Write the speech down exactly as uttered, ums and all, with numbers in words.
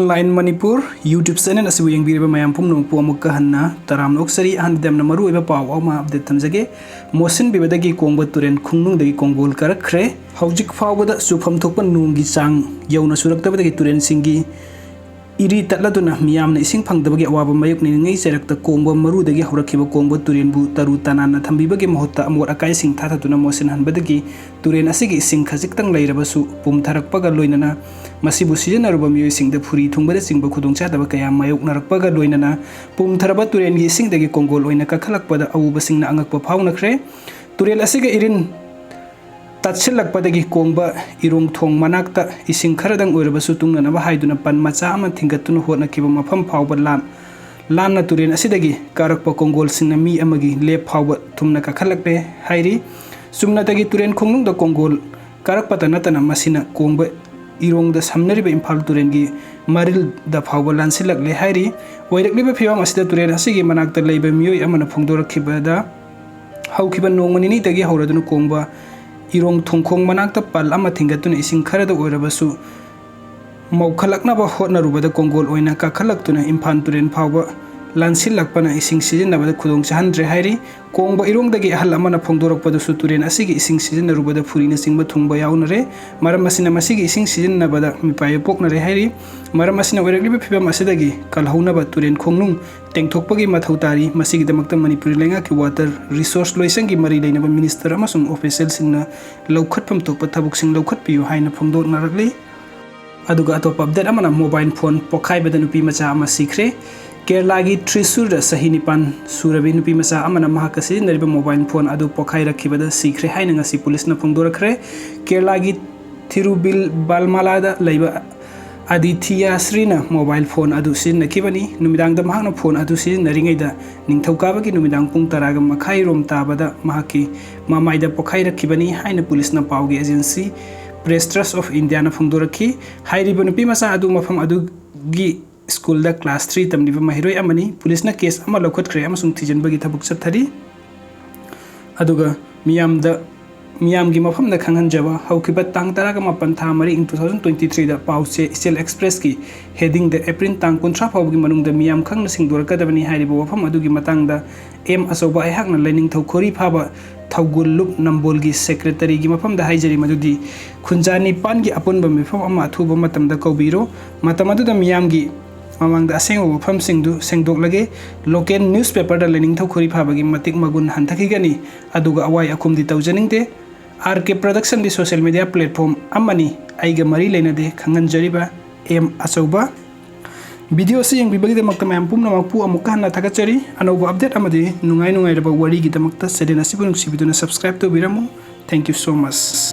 Online Manipur YouTube channel ꯑꯁꯤꯕꯨ ꯌꯦꯡꯕꯤꯔꯤꯕ ꯃꯌꯥꯝ ꯄꯨꯝꯅꯃꯛꯄꯨ ꯑꯃꯨꯛꯀ ꯍꯟꯅ ꯇꯔꯥꯝꯅ ꯑꯣꯛꯆꯔꯤ꯫ ꯑꯍꯥꯟꯕꯗ ꯌꯥꯝꯅ ꯃꯔꯨꯑꯣꯏꯕ ꯄꯥꯎ ꯑꯃ update ꯊꯝꯖꯒꯦ꯫ ꯃꯣꯠꯁꯤꯟꯕꯤꯕꯗꯒꯤ ꯀꯣꯡꯕ ꯇꯨꯔꯦꯟ ꯈꯣꯡꯅꯨꯡꯗꯒꯤ ꯀꯣꯡꯒꯣꯜ ꯀꯥꯔꯛꯈ꯭ꯔꯦ꯫ ꯍꯧꯖꯤꯛ ꯐꯥꯎꯕꯗ ꯆꯨꯐꯝ ꯊꯣꯛꯄ ꯅꯣꯡꯒꯤ ꯆꯥꯡ ꯌꯧꯅ ꯆꯨꯔꯛꯇꯕꯗꯒꯤ ꯇꯨꯔꯦꯟꯁꯤꯡꯒꯤ ꯏꯔꯤ ꯇꯠꯂꯗꯨꯅ ꯃꯤꯌꯥꯝꯅ ꯏꯁꯤꯡ ꯐꯪꯗꯕꯒꯤ ꯑꯋꯥꯕ ꯃꯥꯌꯣꯛꯅꯔꯤꯉꯩ ꯆꯩꯔꯛꯇ ꯀꯣꯡꯕ ꯃꯔꯨꯗꯒꯤ ꯍꯧꯔꯛꯈꯤꯕ ꯀꯣꯡꯕ ꯇꯨꯔꯦꯟꯕꯨ ꯇꯔꯨ ꯇꯅꯥꯟꯅ ꯊꯝꯕꯤꯕꯒꯤ ꯃꯍꯨꯠꯇ ꯑꯃꯣꯠ ꯑꯀꯥꯏꯁꯤꯡ ꯊꯥꯊꯗꯨꯅ ꯃꯣꯠꯁꯤꯟꯍꯟꯕꯗꯒꯤ ꯇꯨꯔꯦꯟ ꯑꯁꯤꯒꯤ ꯏꯁꯤꯡ ꯈꯖꯤꯛꯇꯪ ꯂꯩꯔꯕꯁꯨ ꯄꯨꯝꯊꯔꯛꯄꯒ ꯂꯣꯏꯅꯅ ꯃꯁꯤꯕꯨ ꯁꯤꯖꯤꯟꯅꯔꯨꯕ ꯃꯤꯑꯣꯏꯁꯤꯡꯗ ꯐꯨꯔꯤ ꯊꯨꯡꯕꯅꯆꯤꯡꯕ ꯈꯨꯗꯣꯡꯆꯥꯗꯕ ꯀꯌꯥ ꯃꯥꯌꯣꯛꯅꯔꯛꯄꯒ ꯂꯣꯏꯅꯅ ꯄꯨꯝꯊꯔꯕ ꯇꯨꯔꯦꯟꯒꯤ ꯏꯁꯤꯡꯗꯒꯤ ꯀꯣꯡꯒꯣꯜ ꯑꯣꯏꯅ ꯀꯥꯈꯠꯂꯛꯄꯗ ꯑꯎꯕꯁꯤꯡꯅ ꯑꯉꯛꯄ ꯐꯥꯎꯅꯈ꯭ꯔꯦ꯫ ꯇꯨꯔꯦꯜ ꯑꯁꯤꯒ ꯏꯔꯤꯟ ꯇꯠꯁꯤꯜꯂꯛꯄꯗꯒꯤ ꯀꯣꯡꯕ ꯏꯔꯣꯡ ꯊꯣꯡ ꯃꯅꯥꯛꯇ ꯏꯁꯤꯡ ꯈꯔꯗꯪ ꯑꯣꯏꯔꯕꯁꯨ ꯇꯨꯡꯅꯅꯕ ꯍꯥꯏꯗꯨꯅ ꯄꯟ ꯃꯆꯥ ꯑꯃ ꯊꯤꯡꯒꯠꯇꯨꯅ ꯍꯣꯠꯅꯈꯤꯕ ꯃꯐꯝ ꯐꯥꯎꯕ ꯂꯥꯟ-, ꯂꯥꯟꯅ ꯇꯨꯔꯦꯜ ꯑꯁꯤꯗꯒꯤ ꯀꯥꯔꯛꯄ ꯀꯣꯡꯒꯣꯜꯁꯤꯡꯅ ꯃꯤ ꯑꯃꯒꯤ ꯂꯦꯞ ꯐꯥꯎꯕ ꯊꯨꯝꯅ ꯀꯥꯈꯠꯂꯛꯂꯦ ꯍꯥꯏꯔꯤ꯫ ꯆꯨꯝꯅꯇꯒꯤ ꯇꯨꯔꯦꯜ ꯈꯣꯡꯅꯨꯡꯗ ꯀꯣꯡꯒꯣꯜ ꯀꯥꯔꯛꯄꯇ ꯅꯠꯇꯅ ꯃꯁꯤꯅ ꯀꯣꯡꯕ ꯏꯔꯣꯡꯗ ꯁꯝꯅꯔꯤꯕ ꯏꯝꯐꯥꯜ ꯇꯨꯔꯦꯜꯒꯤ ꯃꯔꯤꯜꯗ ꯐꯥꯎꯕ ꯂꯥꯟꯁꯤꯜꯂꯛꯂꯦ ꯍꯥꯏꯔꯤ꯫ ꯑꯣꯏꯔꯛꯂꯤꯕ ꯐꯤꯕꯝ ꯑꯁꯤꯗ ꯇꯨꯔꯦꯜ ꯑꯁꯤꯒꯤ ꯃꯅꯥꯛꯇ ꯂꯩꯕ ꯃꯤꯑꯣꯏ ꯑꯃꯅ ꯐꯣꯡꯗꯣꯔꯛꯈꯤꯕꯗ, ꯍꯧꯈꯤꯕ ꯅꯣꯡꯃ ꯅꯤꯅꯤꯗꯒꯤ ꯍꯧꯔꯗꯨꯅ ꯀꯣꯡꯕ ꯏꯔꯣꯡ ꯊꯣꯡꯈꯣꯡ ꯃꯅꯥꯛꯇ ꯄꯜ ꯑꯃ ꯊꯤꯡꯒꯠꯇꯨꯅ ꯏꯁꯤꯡ ꯈꯔꯗ ꯑꯣꯏꯔꯕꯁꯨ ꯃꯧꯈꯠꯂꯛꯅꯕ ꯍꯣꯠꯅꯔꯨꯕꯗ ꯀꯣꯡꯒꯣꯜ ꯑꯣꯏꯅ ꯀꯥꯈꯠꯂꯛꯇꯨꯅ ꯏꯝꯐꯥꯜ ꯇꯨꯔꯦꯜ ꯐꯥꯎꯕ ꯂꯥꯟꯁꯤꯜꯂꯛꯄꯅ ꯏꯁꯤꯡ ꯁꯤꯖꯤꯟꯅꯕꯗ ꯈꯨꯗꯣꯡ ꯆꯥꯍꯟꯗ꯭ꯔꯦ ꯍꯥꯏꯔꯤ꯫ ꯀꯣꯡꯕ ꯏꯔꯣꯡꯗꯒꯤ ꯑꯍꯜ ꯑꯃꯅ ꯐꯣꯡꯗꯣꯔꯛꯄꯗꯁꯨ ꯇꯨꯔꯦꯜ ꯑꯁꯤꯒꯤ ꯏꯁꯤꯡ ꯁꯤꯖꯤꯟꯅꯔꯨꯕꯗ ꯐꯨꯔꯤꯅꯆꯤꯡꯕ ꯊꯨꯡꯕ ꯌꯥꯎꯅꯔꯦ꯫ ꯃꯔꯝ ꯑꯁꯤꯅ ꯃꯁꯤꯒꯤ ꯏꯁꯤꯡ ꯁꯤꯖꯤꯟꯅꯕꯗ ꯃꯤꯄꯥꯏꯕ ꯄꯣꯛꯅꯔꯦ ꯍꯥꯏꯔꯤ꯫ ꯃꯔꯝ ꯑꯁꯤꯅ ꯑꯣꯏꯔꯛꯂꯤꯕ ꯐꯤꯕꯝ ꯑꯁꯤꯗꯒꯤ ꯀꯜꯍꯧꯅꯕ ꯇꯨꯔꯦꯜ ꯈꯣꯡꯅꯨꯡ ꯇꯦꯡꯊꯣꯛꯄꯒꯤ ꯃꯊꯧ ꯇꯥꯔꯤ꯫ ꯃꯁꯤꯒꯤꯗꯃꯛꯇ ꯃꯅꯤꯄꯨꯔꯤ ꯂꯩꯉꯥꯛꯀꯤ water resource ꯂꯣꯏꯁꯪꯒꯤ ꯃꯔꯤ ꯂꯩꯅꯕ minister ꯑꯃꯁꯨꯡ officialꯁꯤꯡꯅ ꯂꯧꯈꯠꯐꯝ ꯊꯣꯛꯄ ꯊꯕꯛꯁꯤꯡ ꯂꯧꯈꯠꯄꯤꯌꯨ ꯍꯥꯏꯅ ꯐꯣꯡꯗꯣꯛꯅꯔꯛꯂꯤ꯫ ꯑꯗꯨꯒ ꯑꯇꯣꯞꯄ update ꯑꯃꯅ mobile phone ꯄꯣꯈꯥꯏꯕꯗ ꯅꯨꯄꯤ ꯃꯆꯥ ꯑꯃ ꯁꯤꯈ꯭ꯔꯦ꯫ ꯀꯦꯔꯂꯥꯒꯤ ꯇ꯭ꯔꯤꯁꯨꯔꯗ ꯆꯍꯤ ꯅꯤꯄꯥꯟ ꯁꯨꯔꯕꯤ ꯅꯨꯄꯤ ꯃꯆꯥ ꯑꯃꯅ ꯃꯍꯥꯛꯀ ꯁꯤꯖꯤꯟꯅꯔꯤꯕ mobile phone ꯑꯗꯨ ꯄꯣꯈꯥꯏꯔꯛꯈꯤꯕꯗ ꯁꯤꯈ꯭ꯔꯦ ꯍꯥꯏꯅ ꯉꯁꯤ ꯄꯨꯂꯤꯁꯅ ꯐꯣꯡꯗꯣꯔꯛꯈ꯭ꯔꯦ꯫ ꯀꯦꯔꯂꯥꯒꯤ ꯊꯤꯔꯨꯕꯤꯜꯕꯥꯜꯃꯥꯂꯥꯗ ꯂꯩꯕ ꯑꯗꯤꯊꯤꯌꯥ ꯁ꯭ꯔꯤꯅ mobile phone ꯑꯗꯨ ꯁꯤꯖꯤꯟꯅꯈꯤꯕꯅꯤ꯫ ꯅꯨꯃꯤꯗꯥꯡꯗ ꯃꯍꯥꯛꯅ phone ꯑꯗꯨ ꯁꯤꯖꯤꯟꯅꯔꯤꯉꯩꯗ ꯅꯤꯡꯊꯧꯀꯥꯕꯒꯤ ꯅꯨꯃꯤꯗꯥꯡ ꯄꯨꯡ ꯇꯔꯥꯒ ꯃꯈꯥꯏ ꯔꯣꯝ ꯇꯥꯕꯗ ꯃꯍꯥꯛꯀꯤ ꯃꯃꯥꯏꯗ ꯄꯣꯈꯥꯏꯔꯛꯈꯤꯕꯅꯤ ꯍꯥꯏꯅ ꯄꯨꯂꯤꯁꯅ ꯄꯥꯎꯒꯤ agency Press Trust of Indiaꯅ ꯐꯣꯡꯗꯣꯔꯛꯈꯤ꯫ ꯍꯥꯏꯔꯤꯕ ꯅꯨꯄꯤ ꯃꯆꯥ ꯑꯗꯨ ꯃꯐꯝ ꯑꯗꯨꯒꯤ ꯁ꯭ꯀꯨꯜꯗ class three ꯇꯝꯂꯤꯕ ꯃꯍꯩꯔꯣꯏ ꯑꯃꯅꯤ꯫ ꯄꯨꯂꯤꯁꯅ case ꯑꯃ ꯂꯧꯈꯠꯈ꯭ꯔꯦ ꯑꯃꯁꯨꯡ ꯊꯤꯖꯤꯟꯕꯒꯤ ꯊꯕꯛ ꯆꯠꯊꯔꯤ꯫ ꯑꯗꯨꯒ ꯃꯤꯌꯥꯝꯗ ꯃꯤꯌꯥꯝꯒꯤ ꯃꯐꯝꯗ ꯈꯪꯍꯟꯖꯕ꯫ ꯍꯧꯈꯤꯕ ꯇꯥꯡ ꯇꯔꯥꯒ ꯃꯥꯄꯟ ꯊꯥ ꯃꯔꯤ ꯏꯪ two thousand twenty threeꯗ ꯄꯥꯎꯆꯦ ꯏꯆꯦꯜ ꯑꯦꯛꯁꯄ꯭ꯔꯦꯁꯀꯤ headingꯗ April ꯇꯥꯡ ꯀꯨꯟꯊ꯭ꯔꯥ ꯐꯥꯎꯕꯒꯤ ꯃꯅꯨꯡꯗ ꯃꯤꯌꯥꯝ ꯈꯪꯅ ꯁꯦꯡꯗꯣꯔꯛꯀꯗꯕꯅꯤ ꯍꯥꯏꯔꯤꯕ ꯋꯥꯐꯝ ꯑꯗꯨꯒꯤ ꯃꯇꯥꯡꯗ ꯑꯦꯝ ꯑꯆꯧꯕ ꯑꯩꯍꯥꯛꯅ ꯂꯥꯏꯅꯤꯡꯊꯧ ꯈꯣꯔꯤ ꯐꯥꯕ ꯊꯧꯒꯨꯜ ꯂꯨꯞ ꯅꯝꯕꯣꯜꯒꯤ ꯁꯦꯀ꯭ꯔꯦꯇꯔꯤꯒꯤ ꯃꯐꯝꯗ ꯍꯥꯏꯖꯔꯤ ꯃꯗꯨꯗꯤ ꯈꯨꯟꯖꯥ ꯅꯤꯄꯥꯟꯒꯤ ꯑꯄꯨꯟꯕ ꯃꯤꯐꯝ ꯑꯃ ꯑꯊꯨꯕ ꯃꯇꯝꯗ ꯀꯧꯕꯤꯔꯣ꯫ ꯃꯇꯝ ꯑꯗꯨꯗ ꯃꯤꯌꯥꯝꯒꯤ ꯃꯃꯥꯡꯗ ꯑꯁꯦꯡꯕ ꯋꯥꯐꯝꯁꯤꯡꯗꯨ ꯁꯦꯡꯗꯣꯛꯂꯒꯦ꯫ Local newspaperꯗ ꯂꯥꯏꯅꯤꯡꯊꯧ ꯈꯣꯔꯤ ꯐꯥꯕꯒꯤ ꯃꯇꯤꯛ ꯃꯒꯨꯟ ꯍꯟꯊꯈꯤꯒꯅꯤ, ꯑꯗꯨꯒ ꯑꯋꯥꯏ ꯑꯈꯨꯝꯗꯤ ꯇꯧꯖꯅꯤꯡꯗꯦ꯫ ꯑꯥꯔ ꯀꯦ ꯄ꯭ꯔꯗꯛꯁꯟꯗꯤ social media platform ꯑꯃꯅꯤ꯫ ꯑꯩꯒ ꯃꯔꯤ ꯂꯩꯅꯗꯦ꯫ ꯈꯪꯍꯟꯖꯔꯤꯕ ꯑꯦꯝ ꯑꯆꯧꯕ꯫ ꯚꯤꯗꯤꯑꯣ ꯑꯁꯤ ꯌꯦꯡꯕꯤꯕꯒꯤꯗꯃꯛꯇ ꯃꯌꯥꯝ ꯄꯨꯝꯅꯃꯛꯄꯨ ꯑꯃꯨꯛꯀ ꯍꯟꯅ ꯊꯥꯒꯠꯆꯔꯤ꯫ ꯑꯅꯧꯕ update ꯑꯃꯗꯤ ꯅꯨꯡꯉꯥꯏ ꯅꯨꯡꯉꯥꯏꯔꯕ ꯋꯥꯔꯤꯒꯤꯗꯃꯛꯇ channel ꯑꯁꯤꯕꯨ ꯅꯨꯡꯁꯤꯕꯤꯗꯨꯅ subscribe ꯇꯧꯕꯤꯔꯝꯃꯨ꯫ Thank you so much꯫